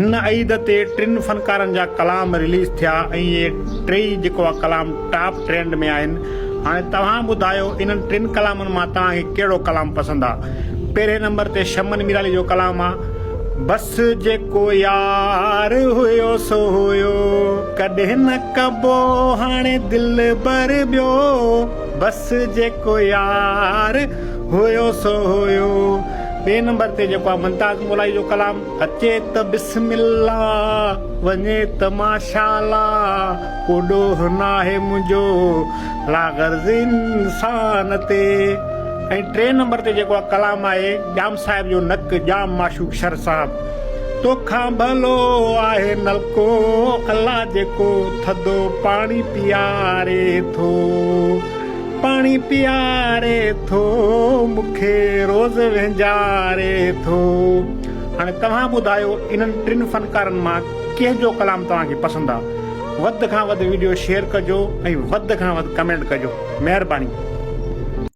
هن عيد تي ٽن فنڪارن جا ڪلام رليز ٿيا ۽ اهي ٽيئي جيڪو آ ڪلام ٽاپ ٽرينڊ ۾ آهن. هاڻي توهان ٻڌايو انهن ٽن ڪلامن مان توهان کي ڪهڙو ڪلام پسند آ. پهرين نمبر تي شمن ميرالي جو ڪلام آ بس جيڪو يار هيو سو هيو ڪڏهن نه ڪبو هاڻي دلبر ٻيو بس جيڪو يار هيو سو هيو. ٻئي نمبر تي جيڪو آ ممتاز مولائي جو ڪلام. اچي ته بسم الله، وڃي ته ماشاء الله، ڪو ڏوهه ناهي منهنجو، لاغرض انسان تي. ۽ ٽئين نمبر تي جيڪو ڪلام آهي ڄام صاحب جو نڪ ڄام معشوق شر صاحب توکان ڀلو آهي نلڪو الله جيڪو ٿڌو پاڻي پياري ٿو. پاڻي پياري ٿو مون کي روز وهنجاري ٿو. هاڻي توهان ٻڌايو انهن ٽن فنڪارن مان ڪنهن جو ڪلام توهان کي پسند آ؟ وڌ کان وڌ ويڊيو شيئر ڪجو ۽ وڌ کان وڌ ڪمينٽ ڪجو. مهرباني.